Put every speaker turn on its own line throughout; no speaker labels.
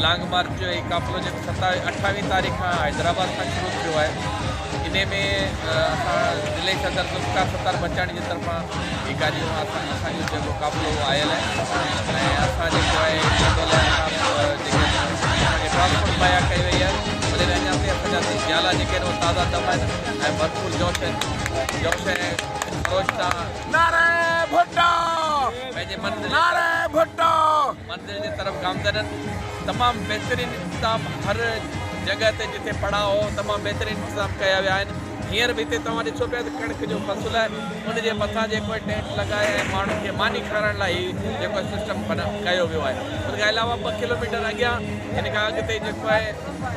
Long march جو هي قافلو جيڪو ستاويهه اٺاويهه تاريخ کان حيدرآباد کان شروع ٿيو آهي انهي ۾ اسان ضلعي صدر ذوالفقار ستار بچاڻي جي طرفان هي گاڏيون اسان اسان جو جيڪو قافلو اهو آيل آهي ۽ اسان جيڪو آهي ٽنڊو الهيار کان جيڪي اسان کي ٽرانسپورٽ مهيا ڪئي وئي آهي ان ۾ اڃا تائين اسان جا جيالا جيڪي آهن اهي تازا دم آهن ۽ ڀرپور جوش جوش ۽ خروش سان
نعري ڀٽو
پنهنجي منزل
نعري ڀٽو
منزل جي طرف گامزن آهن. تمام بهترين انتظام هر جڳهه تي جتي پڙاء هو تمام بهترين انتظام ڪيا ويا آهن. هينئر به هتي توهان ڏسو پيا ته ڪڻڪ جو فصل آهي ان جي مٿان جيڪو آهي ٽينٽ لڳائي ۽ ماڻهن کي ماني کارائڻ لاء هي جيڪو آهي سسٽم ڪيو ويو آهي. ان کان علاوه ٻه ڪلوميٽر اڳيان هن کان اڳتي جيڪو آهي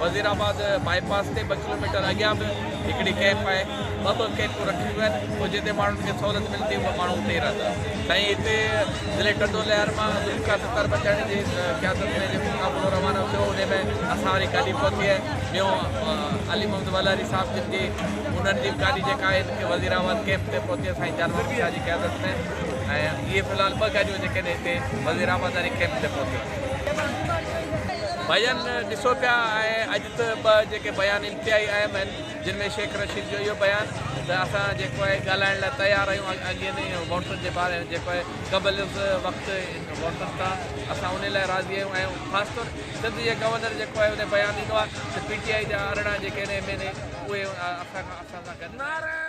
وزير آباد بائي پاس تي ٻه ڪلوميٽر اڳيان به هڪڙي ڪئمپ آهي. ٻه ٻه ڪئمپون رکيون ويون آهن پوء جتي ماڻهن کي سهولت ملندي اهي ماڻهو اتي ئي رهندا. سائين هتي ضلعي ٽنڊو الهيار مان ذوالفقار ستار بچاڻي جي قيادت ۾ جيڪو قافلو روانو ٿيو انهي ۾ اسان واري گاڏي پهتي آهي ميون علي محمد ولهاري صاحب جن جي انهن جي به گاڏي جيڪا آهي وزير آباد ڪئمپ تي پهتي آهي سائين جان محمد شاهه جي قيادت ۾ ۽ اهي في الحال ٻه گاڏيون جيڪي آهن هتي وزير آباد واري ڪئمپ تي پهتيون آهن. ڀائيجان ڏسو پيا ۽ اڄ ته ٻه جيڪي بيان انتهائي اهم آهن. جن ۾ شيخ رشيد جو اهو بيان ته اسان جيڪو آهي ڳالهائڻ لاء تيار آهيون اڳين ووٽن جي باري ۾ جيڪو آهي قبل از وقت ووٽن تان اسان انهي لاء راضي آهيون ۽ خاص طور سنڌ جي گورنر جيڪو آهي انهي بيان ڏنو آهي ته پي ٽي آء جا 18 جيڪي آهن ايم اين اي اهي اسان کان اسان سان گڏ نه آهن.